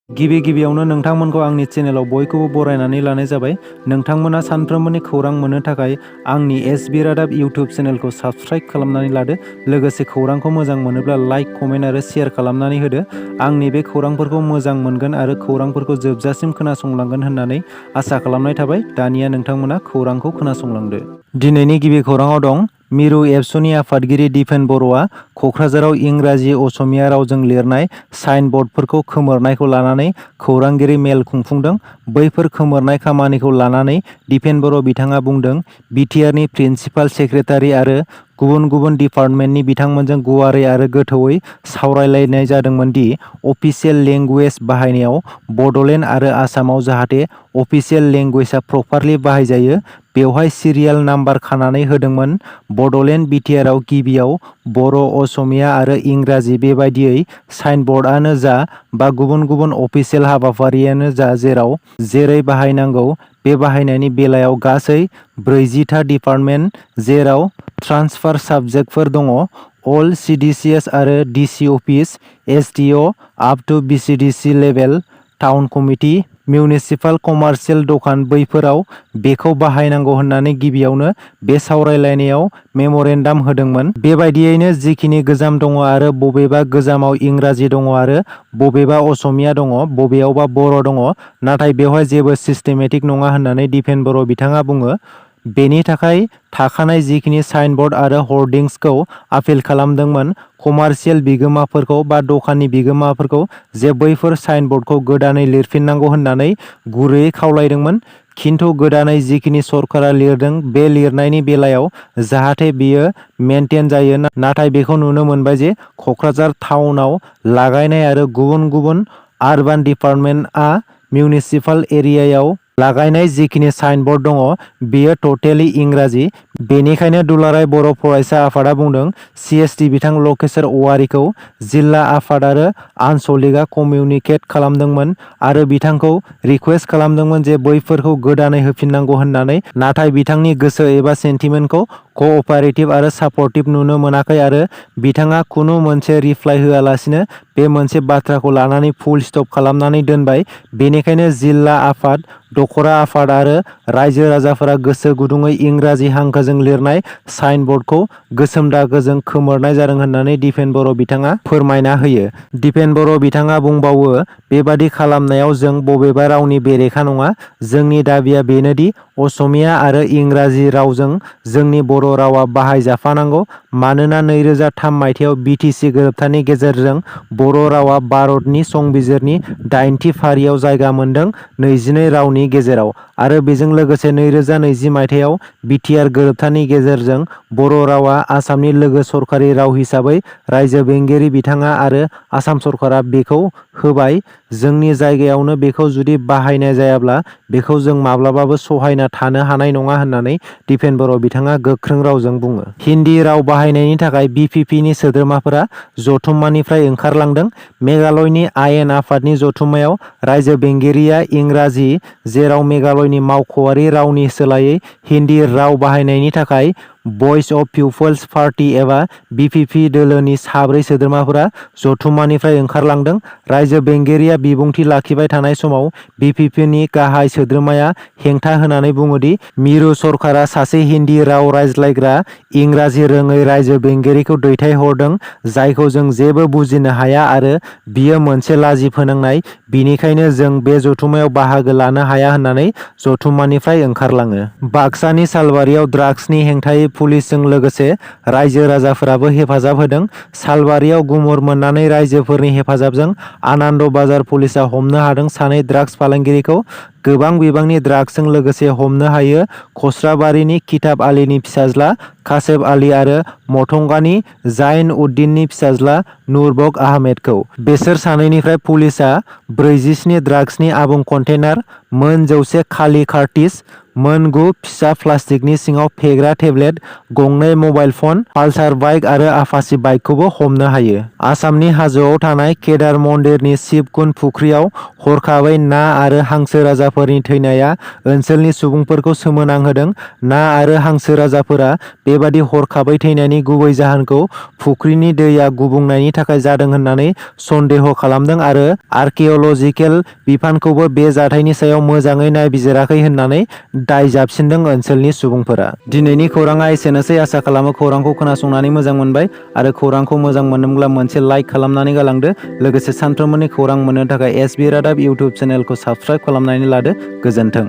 गिबियावनो नोंथांमोनखौ आंनि चेनेलाव बयखौबो बरायनानै लानाय जाबाय। नोंथांमोना सानफ्रोमबोनि खौरां मोननो थाखाय आंनि एसबी रादाब इउटिउब चेनेलखौ साबस्क्राइब खालामनानै लादो। लोगोसे खौरांखौ मोजां मोनोब्ला लाइक, कमेन्ट आरो शेयार खालामनानै होदो। आंनि बे खौरांफोरखौ मोजां मोनगोन आरो खौरांफोरखौ जोबजासिम खोनासंलांगोन होननानै आसा खालामनाय थाबाय। दानिया नोंथांमोना खौरांखौ खोनासंलांदो। दिनैनि गिबि खौराङाव दं। मिरु एबसुनि आफादगिरि दिपेन बर'आ क'क्राझाराव इंराजि असमिया रावजों लिरनाय साइन बर्डफोरखौ खोमोरनायखौ लानानै खौरांगिरि मेल खुंफुंदों। बैफोर खोमोरनाय खामानिखौ लानानै दिपेन बर' बिथाङा बुंदों, बिटिआरनि प्रिन्सिपाल सेक्रेटारि आरो गुबुन डिपार्टमेन्टनि बिथांमोनजों गुवारै आरो गोथौयै सावरायलायनाय जादोंमोन दि अफिसियेल लेंगुवेज बाहायनायाव बड'लेण्ड आरो आसामाव जाहाथे अफिसियेल लेंगुवेजआ प्रपारलि बाहायजायो बेवहाय सिरियाल नाम्बार खानानै होदोंमोन। बड'लेण्ड बिटिआरआव गिबियाव बर', असमिया आरो इंराजि बेबायदियै साइनबर्डआनो जा बा गुबुन अफिसियेल हाबाफारियानो जा जेराव जेरै बाहायनांगौ बे बाहायनायनि बेलायाव गासै 40था डिपार्टमेन्ट जेराव ट्रान्सफार साबजेक्टफोर दङ। अल सिडिसिएस आरो DC office, SDO up to BCDC level, town committee, municipal commercial दखान बैफोराव बेखौ बाहायनांगौ होननानै गिबियावनो बे सावरायलायनायाव मेम'रेन्डाम होदोंमोन। बेबायदियैनो जिखिनि गोजाम दङ आरो बबेबा गोजामाव इंराजि दङ आरो बबेबा असमिया दङ, बबेयावबा बर' दङ, नाथाय बेवहाय जेबो सिस्टेमेटिक नङा होननानै दिपेन बर' बिथाङा बुङो। बेनि थाखाय थाखानाय जिखिनि साइनबर्ड आरो हर्डिंसखौ आपिल खालामदोंमोन कमार्शियेल बिगोमाफोरखौ बा दखाननि बिगोमाफोरखौ जे बैफोर साइनबर्डखौ गोदानै लिरफिननांगौ होननानै गुरैयै खावलायदोंमोन। खिन्थु गोदानै जिखिनि सरकारा लिरदों बे लिरनायनि बेलायाव जाहाथे बियो मेनटेन जायो, नाथाय बेखौ नुनो मोनबाय जे क'क्राझार टाउनाव लागायनाय आरो गुबुन आरबान डिपार्टमेन्टआ मिउनिसिपाल एरियायाव लागायनाय जिखिनि साइनबर्ड दङ बेयो टटेलि इंराजि। बेनिखायनो दुलाराय बर' फरायसा आफादा बुंदों, सिएसटि बिथां लकेश्वर औवारीखौ जिल्ला आफाद आरो आनसलिकआ कमिउनिकेट खालामदोंमोन आरो बिथांखौ रिकुवेस्ट खालामदोंमोन जे बैफोरखौ गोदानै होफिननांगौ होननानै, नाथाय बिथांनि गोसो एबा सेन्टिमेन्टखौ कअपारेटिभ आरो सापर्टिभ नुनो मोनाखै आरो बिथाङा खुनु मोनसे रिप्लाइ होआलासिनो बे मोनसे बाथ्राखौ लानानै फुल स्टप खालामनानै दोनबाय। बेनिखायनो जिल्ला आफाद, दखरा आफाद आरो रायजो राजाफोरा गोसो गुदुङै इंराजि हांखोजों लिरनाय साइनबर्डखौ गोसोम दागोजों खोमोरनाय जादों होननानै दिपेन बर' बिथाङा फोरमायना होयो। दिपेन बर' बिथाङा बुंबावो, बेबादि खालामनायाव जों बबेबा रावनि बेरेखा नङा। जोंनि दाबिया बेनोदि असमिया आरो इंराजि रावजों जोंनि बर' रावा बाहायजाफानांगौ। मानोना 2003 मायथाइयाव बिटिसि गोरोबथानि गेजेरजों बर' रावा भारतनि संबिजिरनि 8थि फारियाव जायगा मोनदों 22 रावनि गेजेराव आरो बेजों लोगोसे 2020 मायथाइयाव बिटिआर गोरोबथानि गेजेरजों बर' रावा आसामनि लोगो सरकारि राव हिसाबै रायजो बेंगिरि बिथाङा आरो आसाम सरकारा बेखौ होबाय। जोंनि जायगायावनो बेखौ जुदि बाहायनाय जायाब्ला बेखौ जों माब्लाबाबो सहायना थानो हानाय नङा होननानै दिपेन बर' बिथाङा गोख्रों रावजों बुङो। हिन्दी राव बाहायनायनि थाखाय बिपिपिनि सोद्रोमाफोरा जथुम्मानिफ्राय ओंखारलांदों। मेघालयनि आयेन आफादनि जथुम्मायाव रायजो बेंगिरिया इंराजि, जेराव मेघालयनि मावख'आरि रावनि सोलायै हिन्दी राव बाहायनायनि थाखाय भइस अफ पिपल्स पार्टी एबा बिपिपि दोलोनि 7 सोद्रोमाफोरा जथुम्मानिफ्राय ओंखारलांदों। रायजो बेंगिरिया बिबुंथि लाखिबाय थानाय समाव बिपिपिनि गाहाय सोद्रोमाया हेंथा होनानै बुङोदि मिरु सरकारा सासे हिन्दी राव रायज्लायग्रा इंराजि रोङै रायजो बेंगिरिखौ दैथायहरदों, जायखौ जों जेबो बुजिनो हाया आरो बियो मोनसे लाजि फोनांनाय। बिनिखायनो जों बे जथुम्मायाव बाहागो लानो हाया होननानै जथुम्मानिफ्राय ओंखारलाङो। बाक्सानि सालबारियाव ड्राग्सनि हेंथायै पुलिसजों लोगोसे रायजो राजाफोराबो हेफाजाब होदों। सालबारियाव गुमुर मोननानै रायजोफोरनि हेफाजाबजों आनन्द बाजार पुलिसआ हमनो हादों 2 ड्राग्स फालांगिरिखौ। गोबां बिबांनि ड्राग्सजों लोगोसे हमनो हायो खस्राबारिनि किताब आलीनि फिसाज्ला कासेब आली आरो मथंगानि जाइन उद्दिननि फिसाज्ला नुरबक आहमेदखौ। बेसोर सानैनिफ्राय पुलिसआ 47 ड्राग्सनि आबुं कन्टेनार, मोन 100 खालि कार्टिज, मोन 9 फिसा प्लास्टिकनि सिङाव फेग्रा टेब्लेट, 2 मबाइल फन, पालसार बाइक आरो आपाची बाइकखौबो हमनो हायो। आसामनि हाजोआव थानाय केदार मन्दिरनि शिबकुन्ड फुख्रियाव हरखाबै ना आरो हांसो राजाफोर राजाफोरनि थैनाया ओनसोलनि सुबुंफोरखौ सोमोनांहोदों। ना आरो हांसो राजाफोरा बेबादि हरखाबै थैनायनि गुबै जाहोनखौ फुख्रिनि दैया गुबुंनायनि थाखाय जादों होननानै सन्देह खालामदों आरो आर्किअलजिकेल बिफानखौबो बे जाथायनि सायाव मोजाङै नायबिजिराखै होननानै दाय जाबसिनदों ओनसोलनि सुबुंफोरा। दिनैनि खौराङा एसेनोसै। आसा खालामो खौरांखौ खोनासंनानै मोजां मोनबाय आरो खौरांखौ मोजां मोनदोंब्ला मोनसे लाइक खालामनानै गालांदो। लोगोसे सानफ्रोमबोनि खौरां मोननो थाखाय एसबि रादाब इउटुब चेनेलखौ साबस्क्राइब खालामनानै लादो। गोजोन्थों।